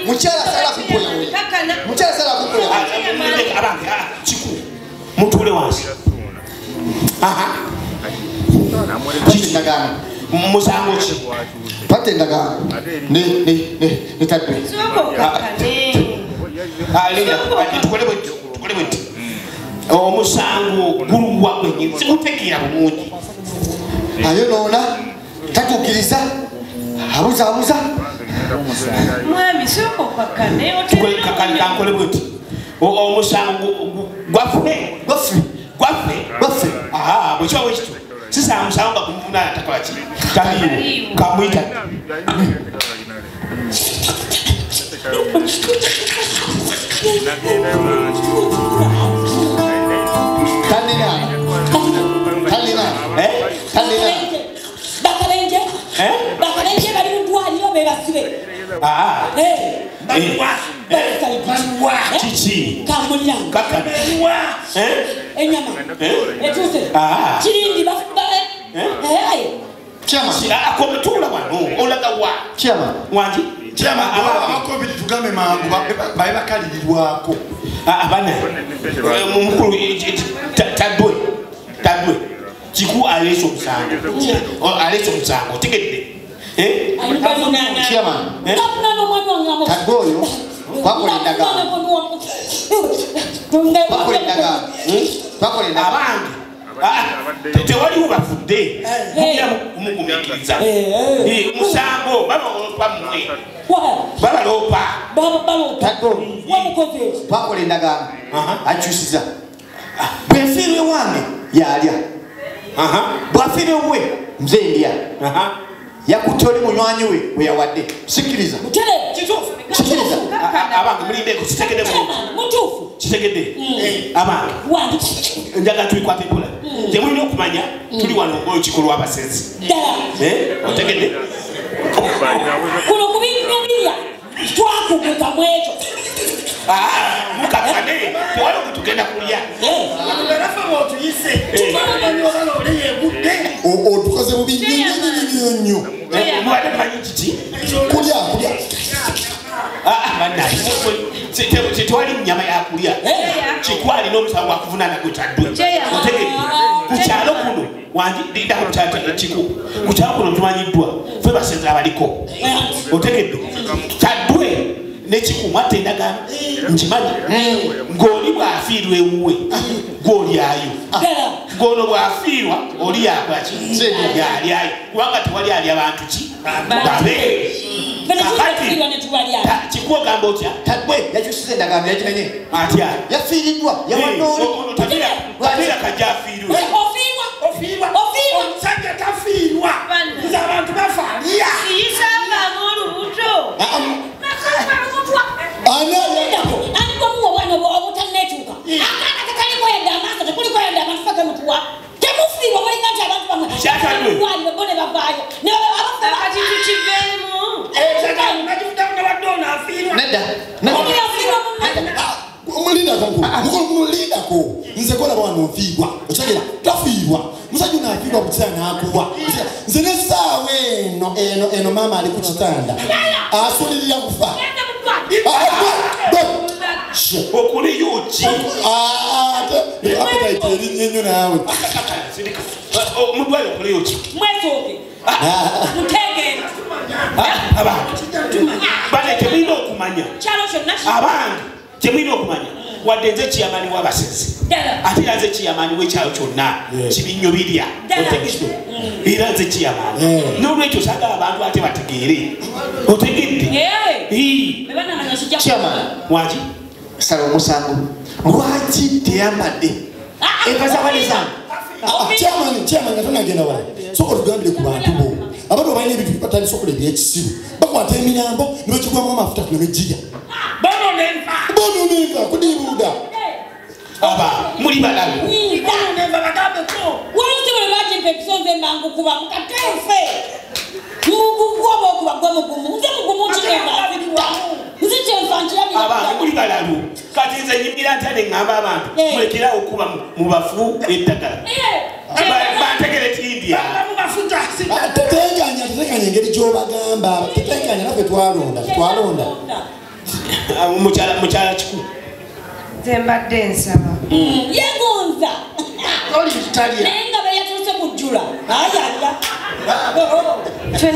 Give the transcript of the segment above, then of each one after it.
Mukyala sala kupoya. Mukyala sala kupoya. Abange kiku. Mutule wansi. Aha. Ndagaano. Musango ki? Pate ndagaano. Ne tadwe. Alinda tukole bwe. Omusango guluwa kwenye sikutegeera bulungi. Ayonoona tatuukiriza abuza. Mwami sooka okkakkane. Kankole bweti. Omusango gwaffe. Aha, bwe kiba bwe kityo. Sisa musango nga gumuvunaana takola ki? Taliiwo. Kamuyita. Bakalenje. Bakalenje bali mu ddwaliro be basibe. Kiki? Kamulira. Enyama. Etuuse. Kirindi Chairman. Akometuula wano olaga wa? Chairman. Wangi? Chairman, abakobi tugambe mangu babe bakalirirwako. Abana. Mukulu Tadwe. Kiku aleese omusango. Aleese omusango otegedde. Chairman. Tadwe oyo twakola endagaano. Twakola endagaano. Abange. Tewaliwo bafudde. Mukira mumugumiikiriza. Musango babaloopa mmwe. Babaloopa. Tadwe twakola endagaano. Akyusiza. Bwe nfiirwa ewange yalya. Bw'afiirwa ewuwe nze ndya. Yakutte oli munywanyi we bwe yawadde. Sikkiriza. Sikkiriza. Abange mulindeeko kitegedde bulungi. Mutuufu. Kitegedde. Abange. Njagala tubikwate mpola. Temulina okumanya tuli wano ng'olukiiko lw'abasenzi. Ddala. Otegedde? Kuno ku binyumira twakuguka mu ekyo. Mukakkane tewali gwe tugenda kulya. Otukoze bubi nnyo nnyo. Mubadde mumanyi kiki? Kulya kulya. Bannange tewali nnyama ya kulya. Kikwali n'omusango gwakuvunaana gwe Tadwe. Otegedde ku kyalo kuno wandidda ku kyalo kiku. Ku kyalo kuno tumanyiddwa ffe basenze abaliko. Otegedde Tadwe nekikumwa endagaano nkimanyi ng'oli bw'afiirwa ewuwe gw'olyayo ng'ono bw'afiirwa oli yakolaki yalyayo kubanga tewali alya bantu ki babe kakati kikuogamba otya Tadwe yakyusiza endagaano yakimenye atya yafiiriddwa yawadde oli tafiira kajja afiirwe ofiirwa omusajja tafiirwa nze abantu bafa alya siyisangaamu olubuto. Mulindako nze kolaba wano nfiirwa okyegera tafiirwa musajja ono afiirwa bukiseera n'akuwa nze n'essaawa eno eno eno maama ali ku kitanda asulirira kufa okuliyo ki ate appetite erinnya ennyo naawe omulwaire okuliyo ki mwesooke mutegeera abantu bane temulina okumanya abange temulina okumanya wadde nze kiyamaani w'abasezi ate era nze kiyamaani w'ekyalo kyonna kibinnyo birya otegedde era nze kiyamaani n'olwekyo saagala abantu ate bategeere otegedde Chairman wangi sala omusango lwaki teyambadde enva z'abaana zange Chairman nga tonagenda wala sooka otugambire ku bantu bo abantu balina ebintu batandise okola ebyekisiru bakwata emirambo ne bakigwamu amafuta ne bejjirya bononenva kudibuuda aba muli balalu wolusi bwe bagimpa episonze emangu kuba mukateefe mugugu oba okuba gwe mugumu nze mugumu kinenga nze kyenfa nkirabira abantu muli balalu kati nze nyimirira ntya ne ŋŋamba abantu mulekerawo okuba mu bafu eddagala bantegere tindya tetenkanya tetenkanya engeri gy'obagamba tetenkanya naffe twalonda twalonda Mukyala kiku. Nze mbadde nsaba. Yegonza. Oli kitalya. Naye nga bwe yatuuse kujjula. Ayalya.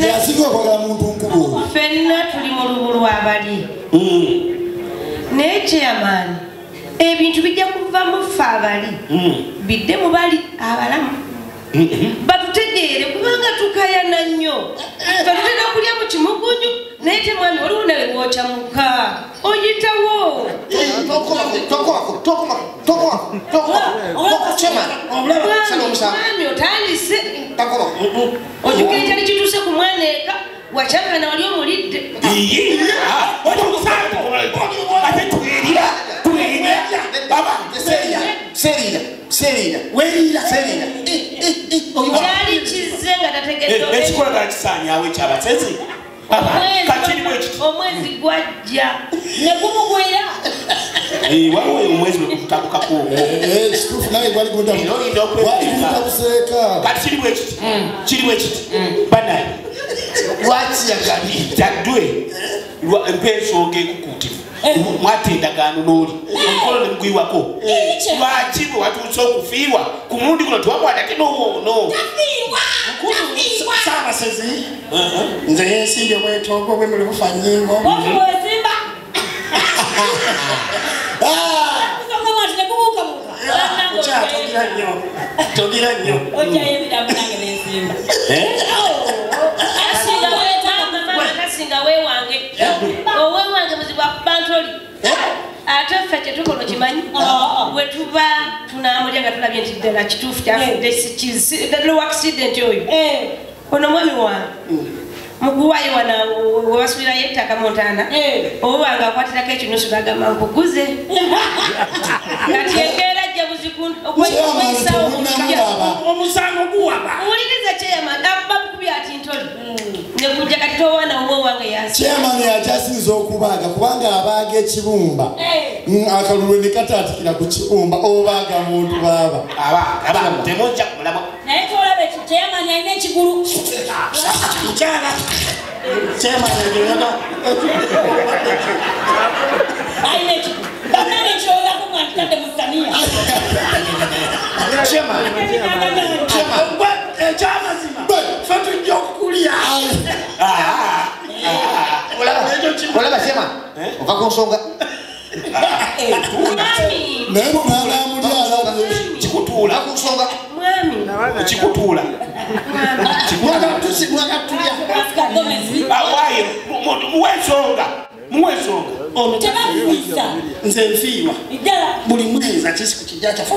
Yasinga okwagala muntu nkulu. Ffenna tuli mu lubu lw'abali. Naye chairman, ebintu bijja kuva mu ffe abali. Bidde mu bali abalamu. Batutegeere kubanga tukayana nnyo. Ffe tutera kulya mu kimugunyu naye te mwami waliwo nawe w'okyamuka. Oyitawo. Mwami otandise. Ojjukira ekyali kituuse ku mwana eka wakyakana wali omulidde. Ate tuwerira. Seriira. Kyali kizze nga tategedde. Ekikolagana kisaanyaawo ekyabasezi. Omwezi gwajja. Ne gumugwira. Waliwo omwezi bwe gutabukako. Kituufu naye gwali gutabuseeka. Kati kiri bwe kiti. Kiri bwe kiti. Bannaye. Lwaki yagabye? Taddwe mpa ensonga ekukuutivu. Mwata endagaano n'oli. Omukolo ne mugwiwako. Lwaki bwe watuuse okufiirwa ku mulundi guno tewakwata ate n'owoono. Tafiirwa. Ssaabasezi. Nze yensimbye bwetoogo bwe muli bufa nnyingo. Wesimba. Togira nnyo. Togira nnyo. Ojjayo ebiddamu nange nensimba. Kasinga weewange. Oweewange muzibu akuba ntoli. Ate ffe kye tukola okimanyi. Bwe tuba tunaamulya nga tulabye nti ddala kituufu kyafudde ddala accident oyo. Ono mwami wange. Mukuwaayo wano we basuulirayo ettaka mu ntaana. Oba nga akwatirako ekinusu n'agamba nkuguze. Kati embeera ajja buzibu okweyisawo omusango guwaba. Wuliriza chairman abakubye ati ntoli. Ne kujja kati towaana owuwo wange yansi. Chairman yakyasinze okubaaga kubanga abaaga ekibumba. Akalulu ne kataatikira ku kibumba obaaga muntu baaba. Aba temujja kumulaba. Naye tolaba chairman alina ekigulu. Mukyala. Chairman alina ekigulu. Bannange nkirowoozaako nga ntadde mu ssaniya. Chairman. Ekyamazima ffe tujja okukulya. Olaba chairman, ova ku nsonga. Naye bw'anaamulya alabye. Kikutuula. Ku nsonga. Mwami. Kikutuula. Mwakatulya. Awaayo muwe ensonga. Muwe ensonga. Tebafiisa. Nze nfiirwa. Buli mwezi akisi ku kijja kyaffe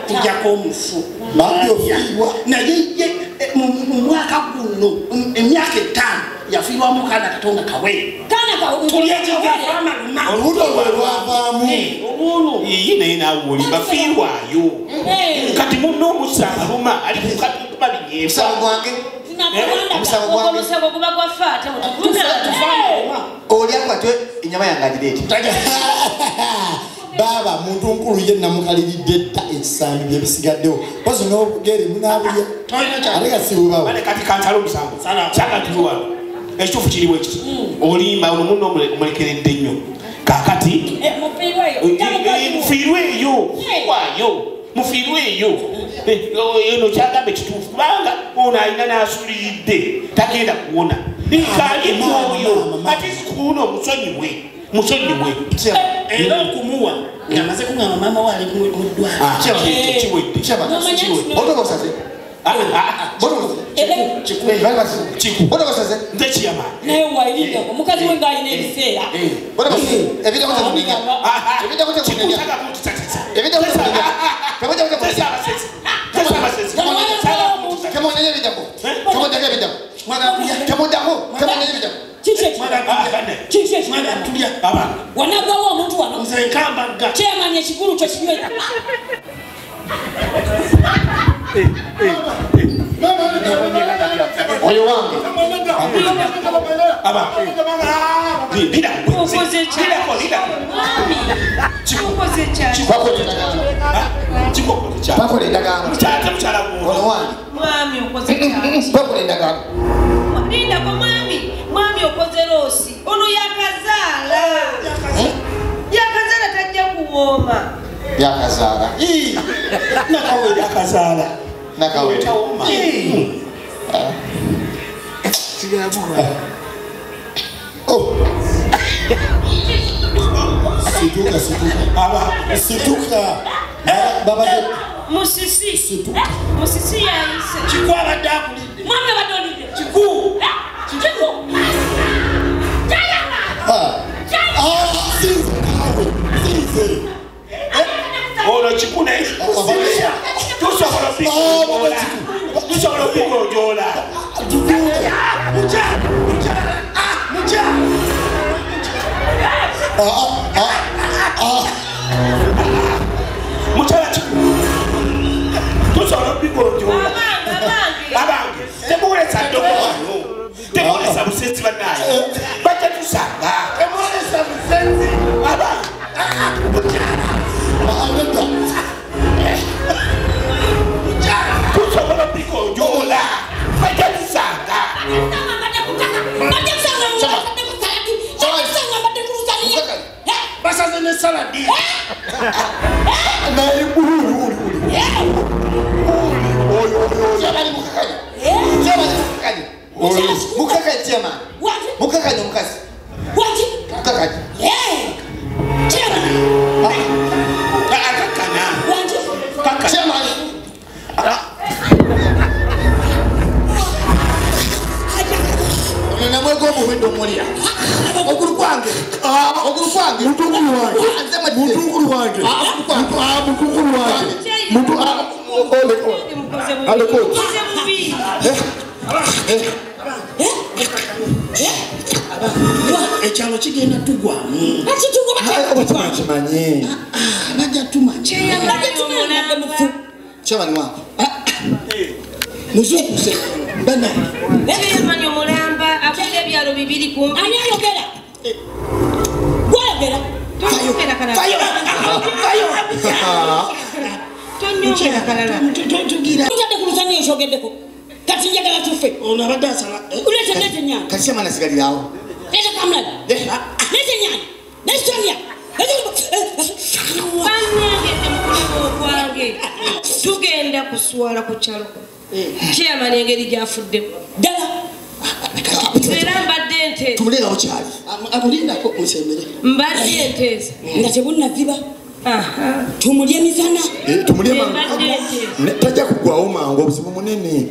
kujjako omufu. Bambi ofiirwa. Naye ye mu mwaka guno emyaka 5 yafiirwamu kaana katonda kawe. Kaana kawe. Tulya ekijja Olubuto lwe lwavaamu. Olwo. Iye naye naawe olimba fiirwayo. Kati munno omusaluma ali ku katukuba binyeebwa. Omusango gwange. Omusango gwange. Omusango guba gwa ffe ate mutuvuna. Oli akwate ennyama yange agireete. Baaba muntu nkulu ye namukaliridde dda ekisambi bye bisigaddewo. Pozi n'obugere munaabulya. Ate nga si bubawo. Bale kati kansala omusango. Kyagala tuli wano. Ekituufu kiri bwe kiti. Olimba ono munno omulekeredde nnyo. Kaakati mufiirweyo. Mufiirwayo. Mufiirweyo. Eno kyagamba ekituufu kubanga ono alina n'asuliridde tagenda kuwona. Kali mwoyo ate sikuuno musonyiwe. Musonyiwe. Era okumuwa ng'amaze kuŋŋamba maama we ali mu ddwaliro. Kiwedde. Otobosaze. Otobosaze. Nze chairman. Naye wayiridde omukazi we ng'alina ebiseera. Wanagwawo omuntu wano. Nze nkambagga. Chairman ekigulu kyo kinywe. Oyo wange. Aba. Bakola endagaano. Ono wange. Mwami okoze kyaki? Bakola endagaano. Lindako mwami, mwami okoze loosi. Ono yakazaala. Tawooma. Yakazaala. Nakawere akazaala. Nakawere. Tawooma. Oh. Situka, situka. Aba. Situka. Baba Musisi. Situka. Musisi yayise. Kiku abadde akulidde. Mwami abadde olidde. Kiku. Kiku. Sinze. Ono kiku naye. Tusobola okugonjoola. Tusobola okugonjoola. Mukyala. Mukyala. Mukyala kiku. Tusobola okugonjoola. Abange. Temuwulesa ndogo wano. Temuwulesa busenzi bannaye. Bajja tusanga. Temuwulesa busenzi. Abange. Mukyala. Tusobola okugonjoola. Bajja tusanga. Basaze ne saladi. Naye uli. Uli. Mukakanya. Mukakanya. Mukakanya chema. Mukakanya mukazi. Mukakanya. Chema. Kakana. Kakana. Chema. Namwego omuwendo omulya. Ogulu kwange. Ogulu kwange. Mutukulu wange. Mutukulu wange. Mutukulu wange. Mutu ole. Ekyalo kigenda tugwamu. Kimanyi. Bajja tumanya. Chairman wange. Muzuukuse. Bannange. Chairman omulamba akulira ebyalo bibiri kumpi. Ani ayogera? Gwayogera. Tonyongera kalala. Fayo. Tonyongera kalala. Tugira. Ntadde ku lusaniya ekyogeddeko. Kati njagala tufe. Ono abadde asala. Uleete leete ennyaanya. Kati chairman asigalirawo. Leeta kamulali. Leeta ennyaanya. Leeta ennyaanya. Bannange temukulaba okwange. Tugenda kuswala ku kyalo. Chairman engeri gy'afuddemu. Ddala. Era mbadde nteesa. Tumulinda bukyali. Amulindako musembere. Mbadde nteesa. Nga tebunnaziba. Tumulye misana. Tumulye mangu. Tajja kuggwawo mangu obuzibu munene.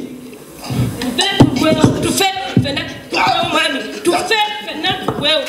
Tufe ffenna tuggwewo mwami. Tufe ffenna tuggwewo.